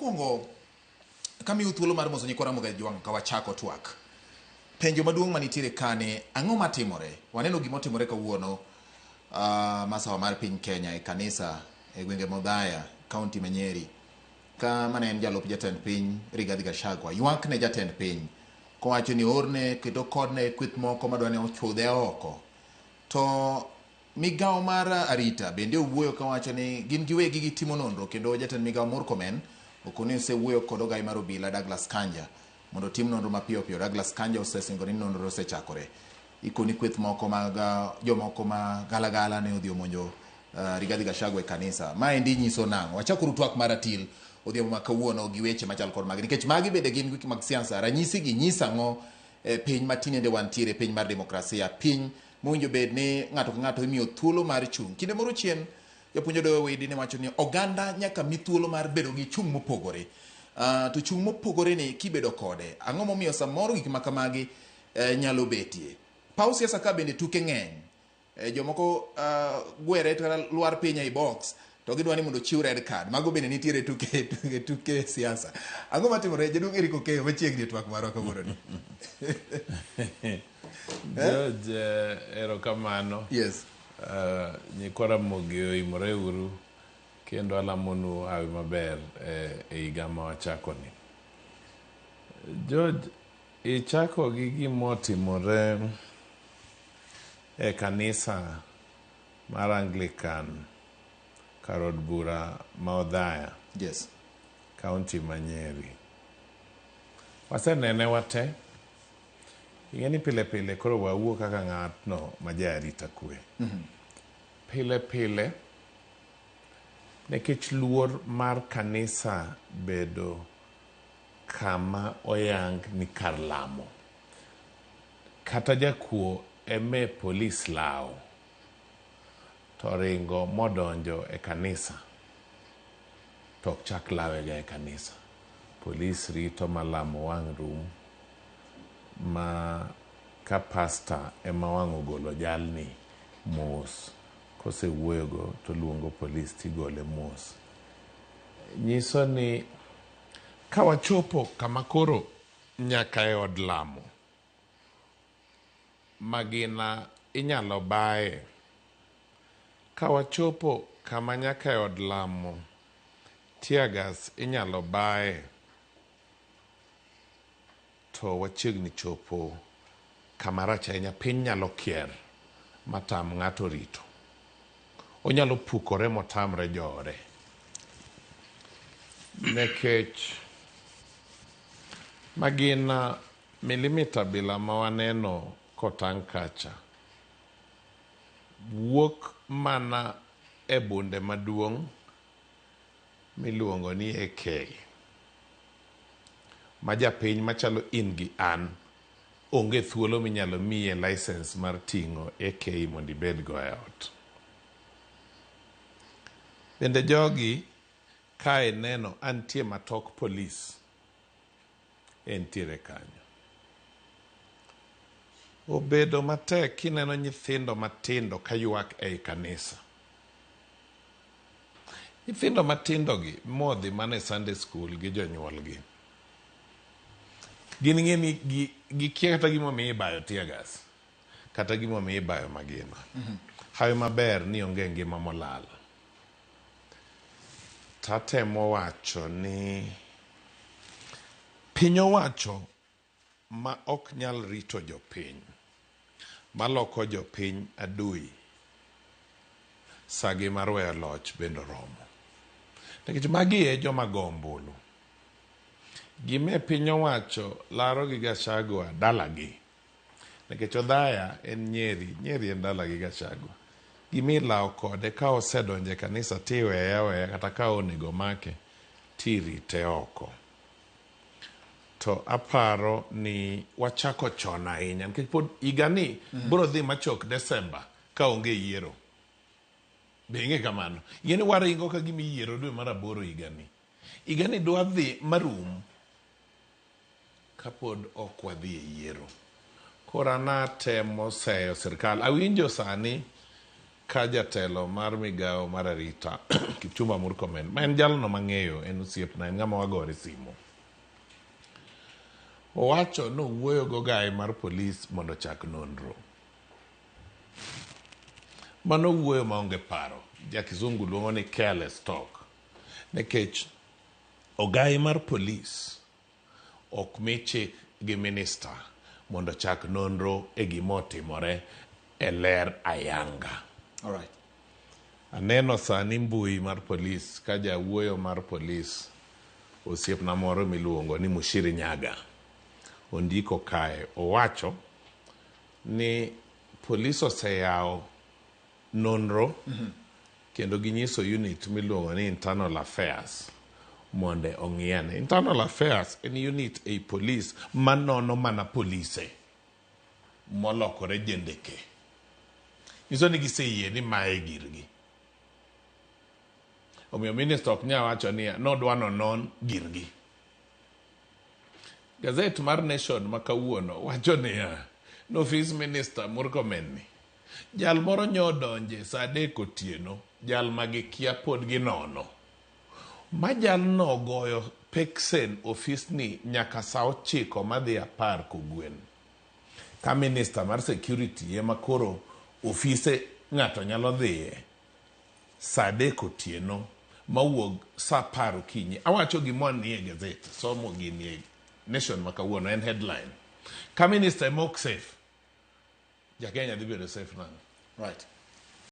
Mokwongo, kamiyo thuolo mar moso nyikwa Ramogi Ajwang' ka wachako twak. Penjo maduong' manitiere ka ni ang'o matimore? Waneno gima otimore kawuono masawa mar piny Kenya e kanisa e gwenge Modhaya, kaunti ma Nyeri. Ka mane en jalup jatend piny Rigathi Gachagua ywak ne jatend piny kowacho ni oorne kendo kodne kweth moko madwa ni ochudhe oko. To migawo mar arita bende owuoyo kawacho ni gin giwegi gitimo nonro kendo jatend migawo Murkomen okoni osewuoyo kod ogai mar obila Douglas Kanja mondo otim nonro mapiyo piyo. Douglas Kanja osesingo ni nonro osechakore. Ikoni kweth moko mag jomoko ma galagala ne odhi omonjo Rigathi Gachagua e kanisa. Maendi nyiso nang'o? Wachakuru twak mar atil odhiambo ma kawuono gi weche machal kod magi nikech magi bende gin weche mag siasa. Ranyisi gi nyiso ang'o e piny ma tinende wantiere, piny mar demokrasia, piny mowinjo bed ni ng'ato ka ng'ato imiyo thuolo mar chung'. Kinde moro chien japuonj Odoyo Widi ne wacho ni oganda nyaka mi thuolo mar bedo gi chung' mopogore. To chung' mopogore ni kibedo kode, ang'o momiyo samoro gik ma kamagi nyalo betie? Paw siasa ka bende tuke ng'eny. Jomoko gwere kata lwar piny ei box to gidwa ni mondo ochiw red card. Mago bende nitiere tuke tuke, tuke siasa. Ang'o matimore? Jaduong' Eric Okeyo machiegni e twak marwa kawuono ni. George, erokamano. Yes. Nyikwa Ramogi oimore uru kendo alamonu hawi maber e higa ma wachakoni. George, ichako gi gimotimore e kanisa mar Anglican kar od bura ma Othaya. Yes. County ma Nyeri. Wasenene wate. Ing'e ni pile pile koro wawuo kaka ng'atno ma ja arita kwe. Pile pile nikech luor mar kanisa bedo kama oyang ni kar lamo. Kata jakuo eme polis lawo to ringo modonjo e kanisa to ok chak lawe ga e kanisa. Polis rito ma lamo wang' rum ma ka pasta ema wang' ogolo jalni mos kosewuoyogo to luongo polis tigole mos. Nyiso ni ka wachopo kama koro nyaka e od lamo magina inyalo baye. Ka wachopo kama nyaka e od lamo tear gas inyalo baye to wachiegni chopo kama rach ahinya. Piny nyalo kier matam ng'ato rito. Onyalo pukore motamre joode. Nikech magina milimita bila ma waneno kotang' kacha wuok mana e bunde maduong' miluongo ni AK ma japiny machalo in gi an onge thuolo minyalo miye license mar ting'o AK mondo ibed go e ot. Bende jogi ka ineno antie matok polis entiere kanyo. Obedo matek kineno nyithindo matindo ka ywak ei kanisa. Nyithindo matindo gi modhi mana e Sunday school gi jonyuolgi. Gin ng'e ni gikia kata gimomiyo ibayo tear gas kata gimomiyo ibayo magina. Hawi maber ni onge ngima molal. Tatemo wacho ni piny owacho ma ok nyal rito jopiny, maloko jopiny adui, sagi mar weyo loch bende oromo. Nikech magi e joma go ombulu. Gime piny owacho laro gi Gachagua dalagi. Nikech Othaya en Nyeri, Nyeri en dalagi Gachagua. Gima ilawo kode ka osedonjo e kanisa tiweye aweya kata ka onego make tirite oko. To aparo ni wachako chon ahinya nikech pod higani biro dhi machok Desemba ka onge yiero. Be ing'e kamano? Ing'e ni waringo ka gima iyiero dwe mar aboro higani. Higani dwa dhi marum kapod ok wadhi e yiero. Koro an atemo seyo sirkal. Awinjo sani ka jatelo mar migawo mar arita Kipchumba Murkomen, ma en jalno mang'eyo, en osiepna, en ng'ama wagore simu. Owacho nowuoyo gogae mar polis mondo ochak nonro. Mano wuoyo maonge paro, ja kizungu luongo ni careless talk. Nikech ogae mar polis ok mi chik gi minista mondo ochak nonro e gima otimore e ler ayanga. All right. Aneno sani mbui mar polis ka jawuoyo mar polis osiepna moro miluongo ni Mushiri Nyaga ondiko kae owacho ni polis oseyawo nonro kendo ginyiso unit miluongo ni internal affairs mondo ong'i ane. Internal affairs en unit ei polis manono mana polise molokore jendeke. Nyiso ni giseyie ni mae girgi. Omiyo minista ok nyal wacho niya nodwa nonon girgi. Gazet mar Nation ma kawuono wacho niya nofis minista Murkomen ni jal moro nyodonje saa 3 otieno jal ma gikia pod ginono. Ma jalno ogoyo peksen ofisni nyaka saa 9 madhi 10 kogwen. Ka minista mar security ema koro ofise ng'ato nyalo dhiye saa 3 otieno mawuog saa 10 okinyi. Awacho gima nie gazet, somo gini e Nation ma kawuono en headline. Ka minista ema ok safe, ja Kenya dhi bedo safe nang'o? Right.